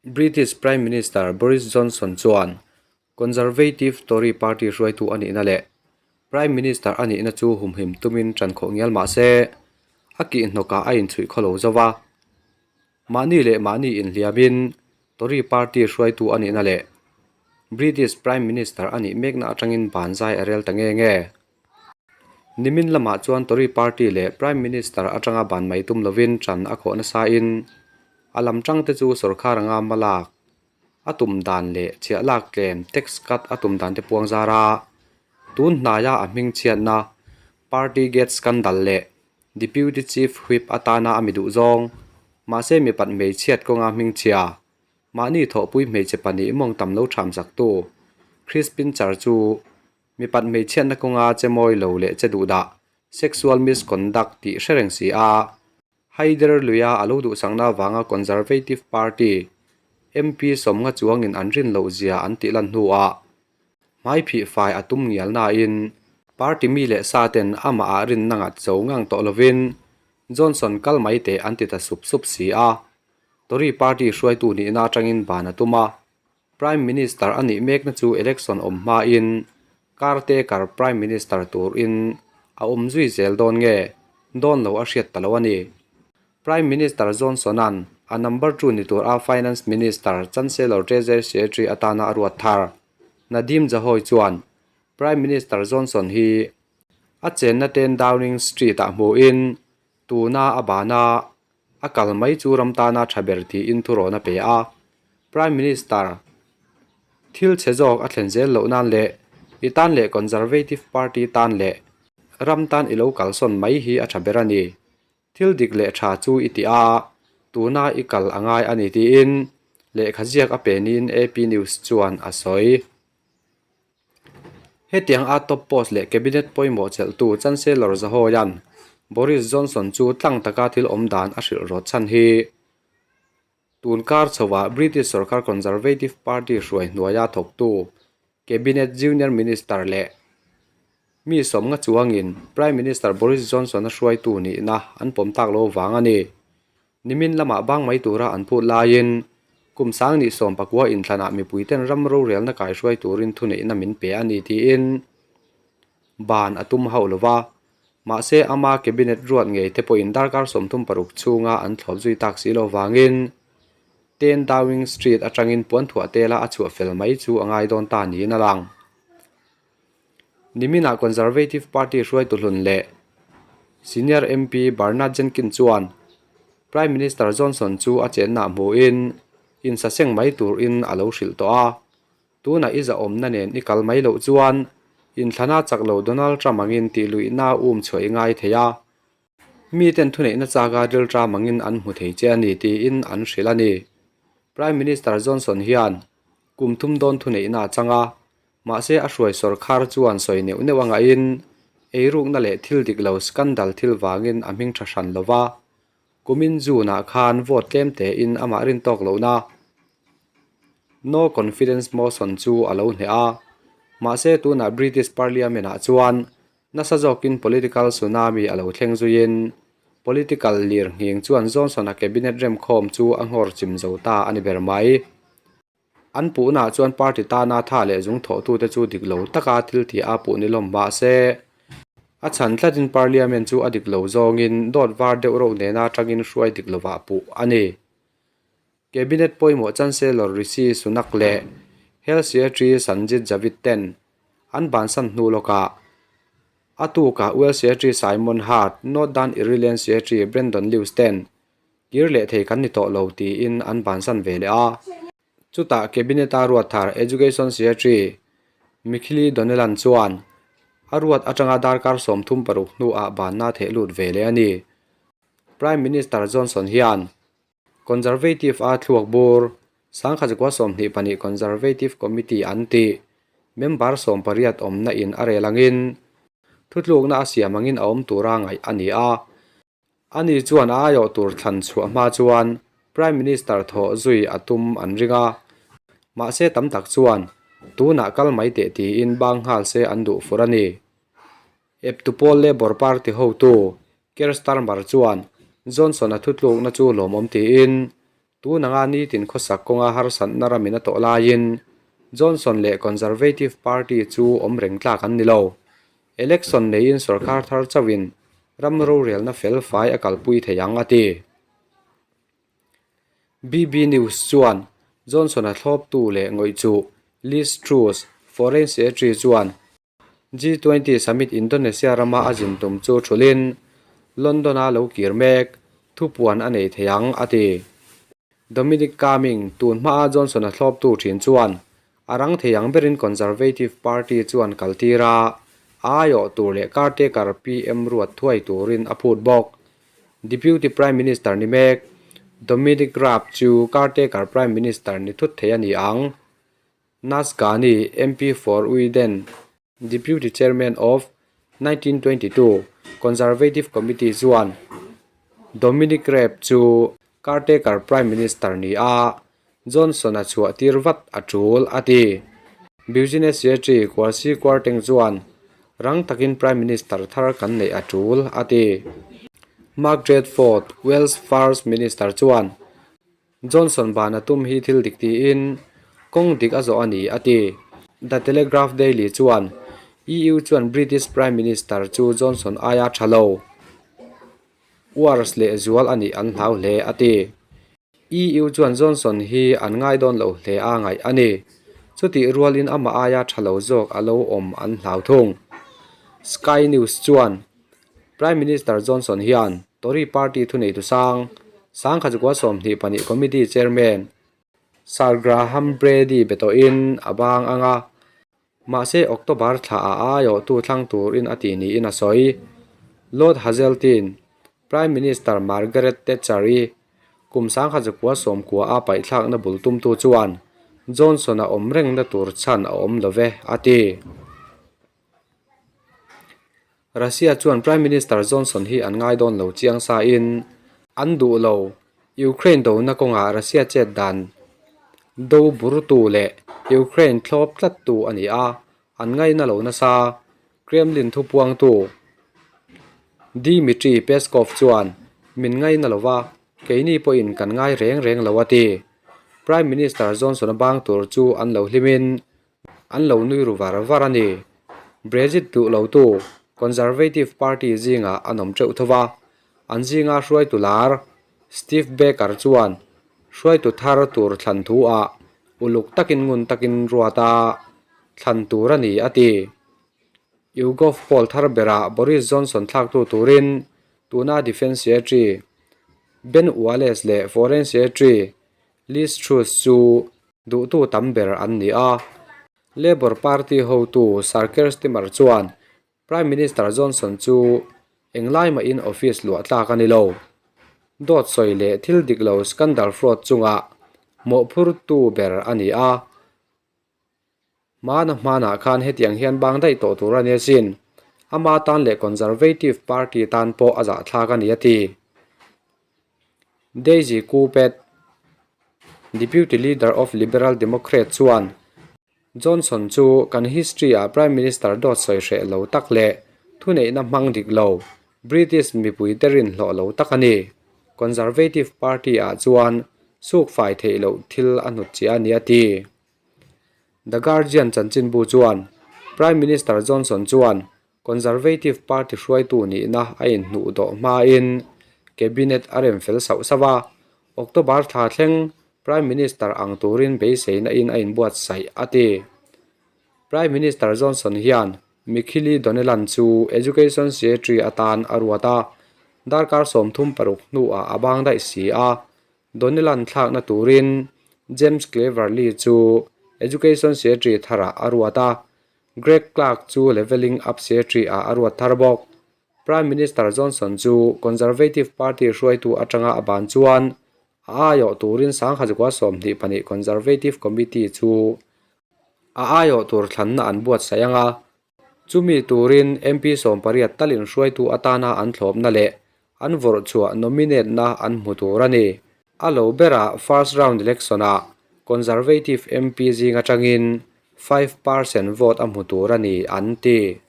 British Prime Minister Boris Johnson chuan Conservative Tory party hruaitu a nihna leh Prime Minister a nihna chu humhim tumin ṭan khawh ngial mah se, a kihhnawkah a inchhuih khaw lo zo va. Mahni leh mahni inhliamin Tory party hruaitu a nihna leh British Prime Minister a nih mekna atangin ban zai a rel ta nge nge. Nimin lamah chuan Tory party leh Prime Minister atanga ban mai tum lovin ṭan a khawh nasain A lam tang te chu sorkar anga malak a tum dan leh chhiah lak tlem tax cut a tum dan te puang zar a, tun hnaia a hming chhiatna party gate scandal leh deputy chief whip atana a mi duh zawng mahse mipat hmeichhiat kawnga hming chhia mahni thawhpui hmeichhe pahnih mawng tam lo tham chaktu Chris Pincher chu mipat hmeichhiatna kawnga che mawi lo leh che duh dah sexual misconduct tih hre reng si a. Haider luia a lo duhsakna avanga Conservative Party MP sawmnga chuangin an rin loh zia an tih lan hnuah hmaiphih fai a tum ngial nain party mi leh sa ten amah ah rinna ngat zo ngang tawh lovin Johnson kal mai teh an ti ta sup sup si a. Tory party hruaitu nihna atangin ban a tum a, Prime Minister a nih mekna chu election awm hmain caretaker Prime Minister turin a awm zui zel dawn nge dawn lo a hriat ta lo a ni. Prime Minister Johnson-a'n a number two ni tur a Finance Minister Chancellor Treasury Secretary atana a ruat thar Nadhim Zahawi chuan Prime Minister Johnson hi a chenna ten Downing Street-ah hmuhin tuna a bana A kal mai chu ram tana tha ber tiin thurawn a pe a. Prime Minister thil chhe zawk a thlen zel loh nan leh i tan leh Conservative Party tan leh ram tan i lo kalsawn mai hi a tha ber a ni. Thil dik leh tha chu i ti a, tuna i kal a ngai a ni tiin lehkha ziak a pe niin AP News chuan a sawi. Hetiang a top post leh cabinet pawimawh chelhtu Chancellor Zahawia'n Boris Johnson chu tlang taka thil awm dan a hrilh rawt chhan hi tun kar chhoah British sorkar Conservative Party hruai hnuaia thawktu cabinet junior minister leh mi sawmnga chuangin Prime Minister Boris Johnson-a hruaitu nihna an pawm tak lo vang a ni. Nimin lamah bang mai tura an phut laiin kum sang nih sawm pakua inthlanah mipuiten ram rorelna kaihruai turin thuneihna min pe a ni tiin ban a tum hauh lo va. Mahse ama cabinet ruat ngei te pawhin darkar 36 chhunga an thlawp zui tak si lo vangin 10 Downing Street atangin puanthuah tela a chhuah fel mai chu a ngai dawn ta niin a lang. Niminah Conservative Party hruaitu hlun leh Senior MP Bernard Jenkin chuan Prime Minister Johnson chu a chenna hmuhin insaseng mai turin a lo hrilh tawh a. Tunah i zahawmna nen i kal mai loh chuan inthlana chak lo Donald Trump angin tihluihna um chhuah i ngai thei a. Miten thuneihna chaka ril Trump angin an hmu thei che a ni tiin an hrilh a ni. Prime Minister Johnson hian kum thum dawn thuneihna a chang a. Mahse a hruai sawrkhar chuan sawi neuh neuh a ngaihin eirukna leh thil dik lo scandal thil vangin a hming tha hran lo va. Kumin June ah khan vote tlem tein amah rin tawk lohna No Confidence Motion chu a lo hneh a. Mahse tunah British Parliament ah chuan nasa zawkin political tsunami a lo thleng zuiin political lir nghing chuan Johnson-a cabinet remkhawm chu a nghawr chim zo ta a ni ber mai. An puhnaah chuan party tana tha leh zung thawhtute chu dik lo taka thil tih a puh ni lawm mah se, a chhan tlatin parliament chu a dik lo zawngin dawt var deuh reuh nena tangin hruai dik lovah puh a ni. Cabinet pawimawh Chancellor Rishi Sunak leh Health Secretary Sanjit Javid ten an bansan hnu lawkah a tukah Welsh Secretary Simon Hart, Northern Ireland Secretary Brandon Lewis ten Kir leh thei kan ni tawh lo tiin an bansan ve leh a. Chutah Cabinet-a ruat thar Education Secretary Michele Donelan chuan a ruat atanga darkar 36 hnuah banna theh lut ve leh a ni. Prime Minister Johnson hian Conservative-a thluak bur 1922 Conservative Committee an tih member 18 awmna in a rel angin thutlukna a siam angin a awm tura ngaih a ni a. Ani chuan a aiawh tur thlan chhuah hma chuan Prime Minister thawh zui a tum an ring a, mahse tam tak chuan tunah kal mai teh tiin bang nghal se an duh fur a ni. Eptupawl Labour Party hotu Keir Starmer chuan Johnson-a thutlukna chu lawmawm tiin. Tun anga nitin khawsak kawnga harsatna ramin a tawh laiin Johnson leh Conservative Party chu awm reng tlak an ni lo. Election neiin sorkar thar chauhin ram rorelna fel fai a kalpui thei ang, a ti. BB News chuan Johnson-a thlawptu leh ngawih chu Liz Truss, Foreign Secretary chuan G20 Summit Indonesia rama a zin tum chu thulin London-a lo kir mek thupuan a nei thei ang, a ti. Dominic Cumming, tun hmaa Johnson-a thlawptu thin chuan a rang thei ang berin Conservative Party chuan kaltir a, a aiawh tur leh caretaker PM ruat thuai turin a phut bawk. Deputy Prime Minister ni mek Dominic Raab chu caretaker Prime Minister ni thut thei a ni ang. Nas Ghani, MP for Uiden, Deputy Chairman of 1922 Conservative Committee chuan Dominic Raab chu caretaker Prime Minister ni a, Johnson-a chhuah tir vat a tul, a ti. Business Secretary Kwasi Kwarteng chuan rang takin Prime Minister thar kan neih a tul, a ti. Margaret Ford, Wales First Minister chuan Johnson ban a tum hi thil dik tiin kawng dik a zawh a ni, a ti. The Telegraph Daily chuan EU chuan British Prime Minister chu Johnson aia tha lo, worse leh zual a nih an hlau hle, a ti. EU chuan Johnson hi an ngai dawn lo hle a ngaih a ni. Chutih rualin amah aia tha lo zawk a lo awm an hlau thung. Sky News chuan Prime Minister Johnson hian Tory party thuneitu sang, Sangkhachukua 22 Committee Chairman Sir Graham Brady be tawhin a bang ang a, mahse October thla a aiawhtu thlang turin a ti niin a sawi. Lord Hazeltine, Prime Minister Margaret Thatcher-i kum Sangkhachukua 90 a paihthlakna bul tumtu chuan Johnson-a awm rengna tur chhan a awm lo ve, a ti. Russia chuan Prime Minister Johnson hi an ngai dawn lo chiang sa in an duh lo. Ukraine dona kawngah Russia chet dan do burtu leh Ukraine thlawp tlattu a ni a, an ngaina lo nasa. Kremlin thupuangtu Dmitry Peskov chuan min ngaina lo va, keini pawhin kan ngai reng reng lo a ti. Prime Minister Johnson-a bang tur chu an lo hlimin An lo nui ru var var a ni. Brexit duh lotu Conservative Party zingah an awm teuh tho va, an zinga hruaitu lar Steve Baker chuan hruaitu thar tur thlan thu ah uluk takin ngun takin ruat a thlan tur a ni a ti. YouGov poll thar berah Boris Johnson thlaktu turin tuna Defence Secretary Ben Wallace leh Foreign Secretary Liz Truss chu Duhtu tam ber an ni a. Labour Party hotu Sir Keir Starmer chuan Prime Minister Johnson chu englai mahin office luah tlak a ni lo. Dawt sawi leh thil dik lo scandal fraud chungah mawhphurtu ber a ni a. Hmana hmanah khan hetiang hian bang daih tawh tur a ni asin. Ama tan leh Conservative Party tan pawh a zahthlak a ni a ti. Daisy Coupet, Deputy Leader of Liberal Democrat chuan, Johnson chu kan history-ah Prime Minister dawt sawi hreh lo tak leh thuneihna hmang dik lo, British mipuite rinhlawh lo tak a ni. Conservative Party-ah chuan suk fai theih loh thil a hnut chiah a ni a ti. The Guardian chanchinbu chuan, Prime Minister Johnson chuan Conservative Party hruaitu nihna a inhnuh dawh hmain Cabinet a rem fel sauh sauh a, October thla thleng Prime Minister ang turin beiseina in a inbuatsaih a ti. Prime Minister Johnson hian Michele Donelan chu Education Secretary atan a ruat a, darkar 36 hnuah a bang daih si a, Donelan thlakna turin James Cleverly chu Education Secretary tharah a ruat a, Greg Clark chu Levelling Up Secretary ah a ruat thar bawk. Prime Minister Johnson chu Conservative Party hruaitu atanga a ban chuan a aiawh turin Sanghazukua 22 Conservative Committee chu a aiawh tur thlanna an buatsaih ang a, chumi turin MP 18 talin hruaitu atana an thlawpna leh an vawrh chhuah nominate na an hmu tur a ni. A lo berah first round election ah Conservative MP zing atangin 5% vote a hmu tur a ni an ti.